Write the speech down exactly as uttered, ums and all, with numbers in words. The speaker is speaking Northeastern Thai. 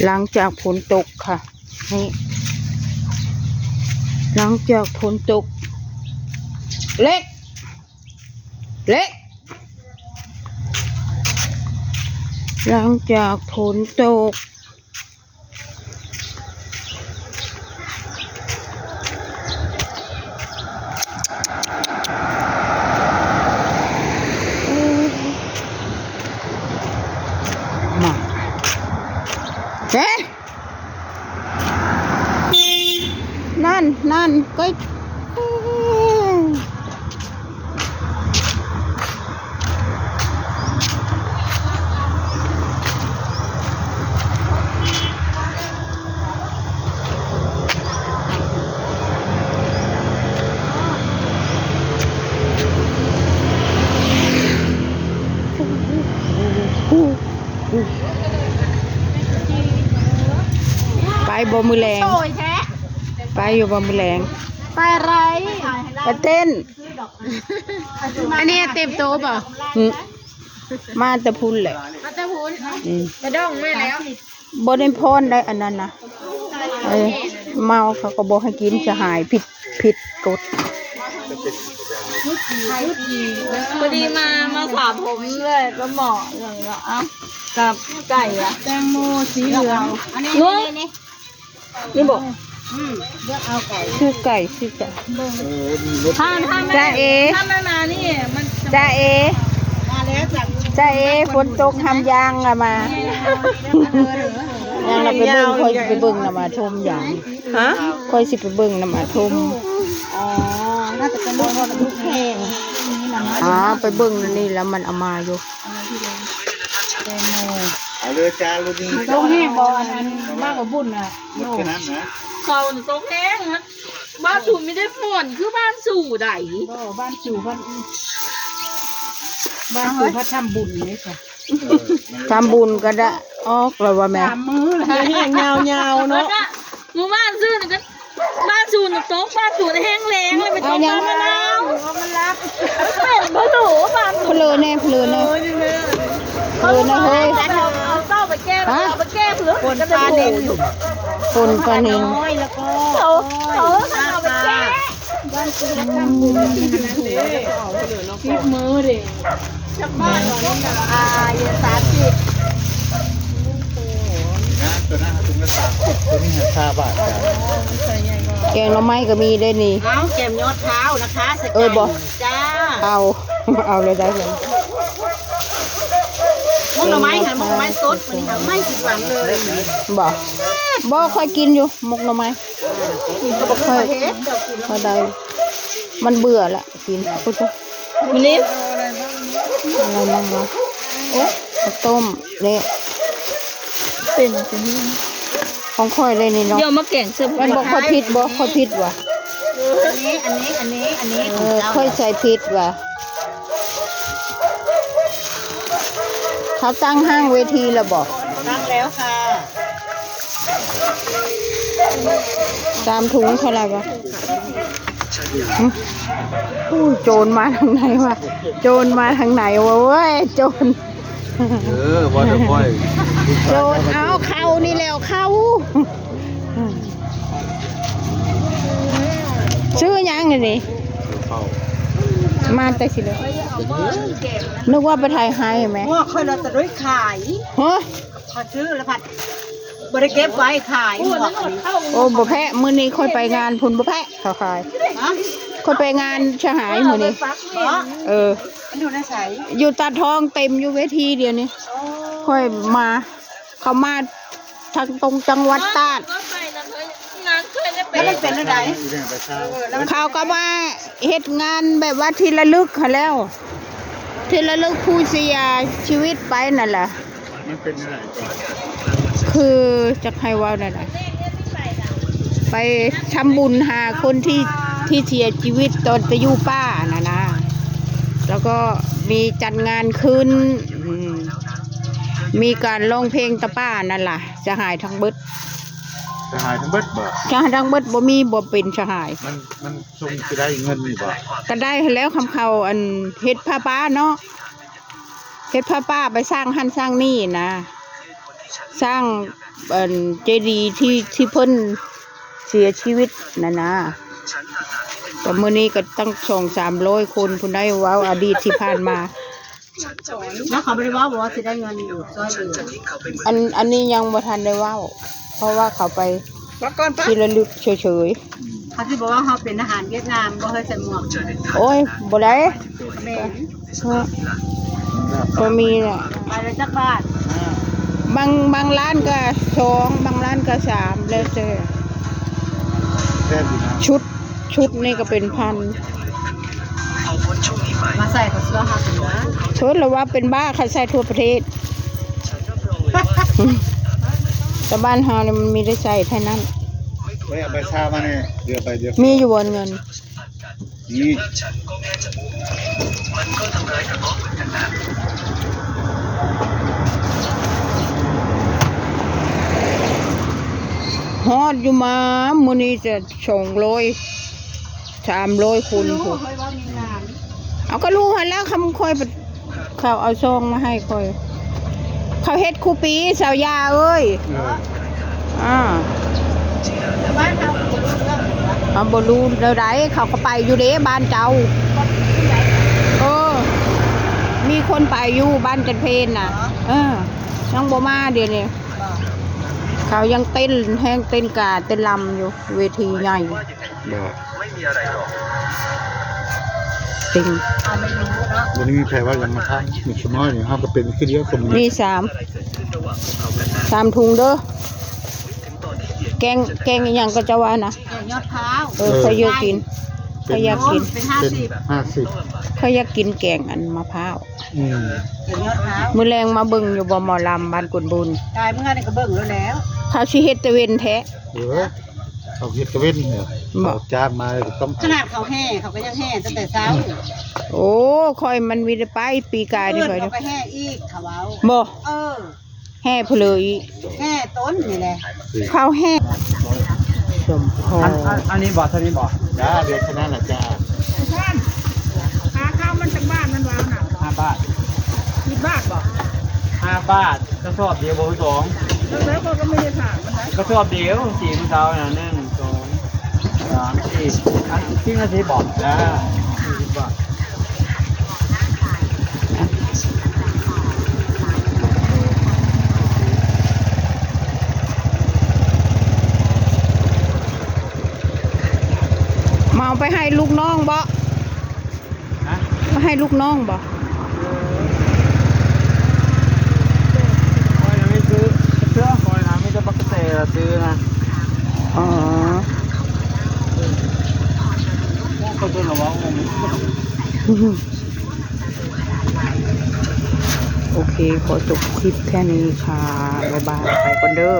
หลังจากฝนตกค่ะ นี่ หลังจากฝนตก เล็ก เล็ก หลังจากฝนตก มา เอ๊ะ นั่น นั่น ก็ ไปบ่มื้อแลง โอ้ยแท้ ไปอยู่บ่มื้อแลง ไปอะไร ไปเต้น อันนี้เต็มโต๊ะบ่ อืม มาแต่พุ้นแหละ มาแต่พุ้น อืม กระด้งมาแล้ว บ่ได้พรได้อันนั้นนะ เออ เมาเขาก็บอกให้กิน สหายผิด ผิดกฎ พอดีมา มาสระผมเลย ก็เหมาะอย่างเงี้ย เอ้า กับไก่อะ แตงโมสีเหลือง อันนี้ นี่บอก อืม เลือกเอาไก่ ชื่อไก่ ชื่อไก่ ถ้า ถ้าไม่ จ้าเอ๋ ถ้าไม่มานี่ มันจะ จ้าเอ๋ มาแล้วจ้ะ จ้าเอ๋ ฝนตก ทำยางละมา ยางละไปเบิ่ง ค่อยสิไปเบิ่งละมาชมยาง ฮะ ค่อยสิไปเบิ่งละมาชม อ๋อ น่าจะเป็นลูก ลูกแพง อ๋อ ไปเบิ่งนี่แล้วมันเอามาอยู่ แตงโม เอาเลยจ้า ลูกนี้ ต้องแห้งบ่ อันนั้นมากกว่าบุญน่ะ หมดแค่นั้นนะ เขาต้องแห้งนะ บ้านสูไม่ได้ฝน คือบ้านสูใด บ่ บ้านสูบ้าน บ้านสูเขาทำบุญเลยค่ะ เออ ทำบุญก็ได้ ออกแล้วว่าแม่ สามมื้อแล้ว แห้งยาวๆเนาะ หมู่บ้านสูนี่ก็ บ้านสูนตก บ้านสูนแห้งแล้งเลย ไปตก เอายัง บ้านมะนาว มันรับ เป็นพะโล้บ้านสู เพลินแน่ เพลินแน่ เออ นี่แม่ เพลินแน่เฮ้ย เอาเต้าไปแก้ ฮะ เอาไปแก้เผือก คนปลาเน้น คนปลาเน้น น้อยแล้วก็ เขา เขาเอาไปแก้ บ้านสูนทำบุญ สิบมื้อเด้ จักบาทเหรอเนี่ย อ่า อยู่สามสิบ นะ ตัวนั้นถุงละสามสิบ ตัวนี้ห้าบาทจ้ะ แกงหน่อไม้ก็มีได้นี่ เอาแกมยอดเท้านะคะ ใส่ไก่ เออ บอก จ้า เอา เอาเลยได้เลย หมกหน่อไม้ค่ะ หมกหน่อไม้สด วันนี้ค่ะ ไม่ผิดหวังเลย บอก บอก ค่อยกินอยู่ หมกหน่อไม้ ก็บอกว่าเฮ็ด ค่อยได้ มันเบื่อละ กิน มันนี่ อะไรบ้างวะ โอ๊ะ ข้าวต้ม นี่ เป็นตัวนี้ ของข้อยเลยนี่เนาะ เดี๋ยวมาแกงเสื้อผ้า มันบอกข้อยผิดบ่ ข้อยผิดวะ อันนี้ อันนี้ อันนี้ อันนี้ เออ ของเจ้า ข้อยใส่ผิดวะ เขาตั้งห้างเวทีแล้วบ่ ตั้งแล้วค่ะ สามถุงเท่าไหร่วะ หึ อู้ โจรมาทางไหนวะ โจรมาทางไหนวะเว้ย โจร เออ ว่าแต่ค่อย โจร เอาเข้านี่แล้ว เข้า ซื้อหยังอันนี้ เข้า มาแต่สิเลย นึกว่าไปไถไฮ่แหม ว่าค่อยเราจะด้วยขาย ฮะ ขอซื้อแล้วผัด บ่ได้เก็บไว้ขายหมวกอันนี้ โอ้ บ่แพ้ มื้อนี้ค่อยไปงานพุ้น บ่แพ้ เขาขาย ฮะ ค่อยไปงานสหายมื้อนี้ บ่ เออ มันอยู่ในไส อยู่ตาดทองเต็มอยู่เวทีเดี๋ยวนี้ โอ้ ค่อยมา เขามาทางตรงจังหวัดตราด แล้วมันเป็นอะไร เออ แล้วมัน เขาก็มาเฮ็ดงานแบบว่าที่ระลึกหั้นแหล้ว ที่ระลึกผู้เสียชีวิตไปนั่นแหละ มันเป็นอะไรก่อน คือจักให้เว้าแนวใด ไปทำบุญหาคนที่ ที่เสียชีวิตตอนไปอยู่ป่าน่ะนะ แล้วก็มีจัดงานขึ้น อืม มีการร้องเพลงตะป่านั่นล่ะ สหายทั้งเบิด สหายทั้งเบิดบ่ สหายทั้งเบิดบ่มีบ่เป็นสหาย มัน มันส่งสิได้เงินนี่บ่ ก็ได้แล้ว คำเขาอันเฮ็ดผ้าป่าเนาะ เฮ็ดผ้าป่าไปสร้างหั่นสร้างนี่นะ สร้าง อัน เจดีย์ที่ ที่เพิ่นเสียชีวิตน่ะนะ แต่มื้อนี้ก็ตั้งสองสามร้อยคน ผู้ใดเว้าอดีตที่ผ่านมา แล้วเขาบ่ได้เว้าบ่ว่าสิได้เงินอยู่ช่วยเหลือ อัน อันนี้ยังบ่ทันได้เว้า เพราะว่าเขาไป มาก่อนปะ ที่ระลึกเฉยๆ เขาสิบอกว่าเขาเป็นทหารเวียดนาม บ่เคยใส่หมวก โอ้ย บ่ได้ แม่น ก็มีแหละ ไปเลยจักบาท บาง บางร้านก็สอง บางร้านก็สาม แล้วแต่ แพงอยู่นะ ชุด ชุดนี่ก็เป็นพัน มาใส่กับเสื้อผ้ากันนะ ชุดละว่าเป็นบ้า ใครใส่ทั่วประเทศ แต่บ้านเฮานี่มันมีได้ใส่เท่านั้น เฮ้ย เอาไปซามาเนี่ย เดี๋ยวไป เดี๋ยว มีอยู่บนเงิน นี่ ฮอดอยู่มา มื้อนี้จะสองร้อย สามร้อยคน รู้ พุ้น เฮ้ยว่ามีงาน เอาก็รู้หั้นแล้ว คำค่อยไป เขาเอาซองมาให้ค่อย เขาเฮ็ดคู่ปี สาวยาเอ้ย เออ อ่า แต่บ้านเขาบ่รู้เรื่อง เขาบ่รู้แนวใด เขาก็ไปอยู่เด้ บ้านเจ้า เออ มีคนไปอยู่บ้านจันเพนน่ะ เออ ยังบ่มาเดี๋ยวนี้ เขายังเต้นแฮง เต้นกา เต้นรำอยู่ เวทีใหญ่ บ่ เต็ม บ่ได้มีไผว่าหยังมาทาง มีสมอยนี่ เฮาก็เป็นคือเดียวกัน มีสาม สามถุงเด้อ แกง แกงอีหยังก็จะว่านะ แกงยอดพร้าว เออ เออ ข้อยอยากกิน เป็น ข้อยอยากกิน เป็นห้าสิบ เป็นห้าสิบ ข้อยอยากกินแกงอันมะพร้าว อืม แกงยอดพร้าว มื้อแลงมาเบิ่งอยู่บ่ หมอลำบ้านกุนบุญ กายเมื่อนี่ก็เบิ่งแล้วแล้ว เขาสิเฮ็ดตะเวนแท้ เออ เขาเฮ็ดตะเวนเนี่ย บ่ เขาจ้างมาก็ต้อง ขนาดเขาแห่ เขาก็ยังแห่ตั้งแต่เช้า โอ้ ค่อยมันมีแต่ไปปีกายนี่ เอิ้น ค่อย เขาก็แห่อีก เขาเว้า บ่ เออ แห่เพนเลยอีก แห่ต้นนี่แหละ เขาแห่ สมพร อัน อัน อันนี้บ่ เท่านี้บ่ จ้า เดี๋ยวเท่านั้นแหละจ้า ค่าข้าวมันจักบาทมันว่าน่ะ ห้าบาท สิบบาทบ่ ห้าบาท กระสอบเดียวบ่ สอง แล้ว แล้วก็ไม่ได้ถามมันนะ กระสอบเดียว สี่มื้อเช้านะ หนึ่ง สอง สาม สี่ อัน สี่นาทีบ่ จ้า สี่สิบบาท มาเอาไปให้ลูกน้องบ่ ฮะ มาให้ลูกน้องบ่ คอยน่ะไม่ซื้อเสื้อ คอยน่ะมีแต่ปลากระแตซื้อนะ อ๋อ โอ้ เขาตัวละว่า โอเค ขอจบคลิปแค่นี้ค่ะ บ๊ายบาย ไปก่อนเด้อ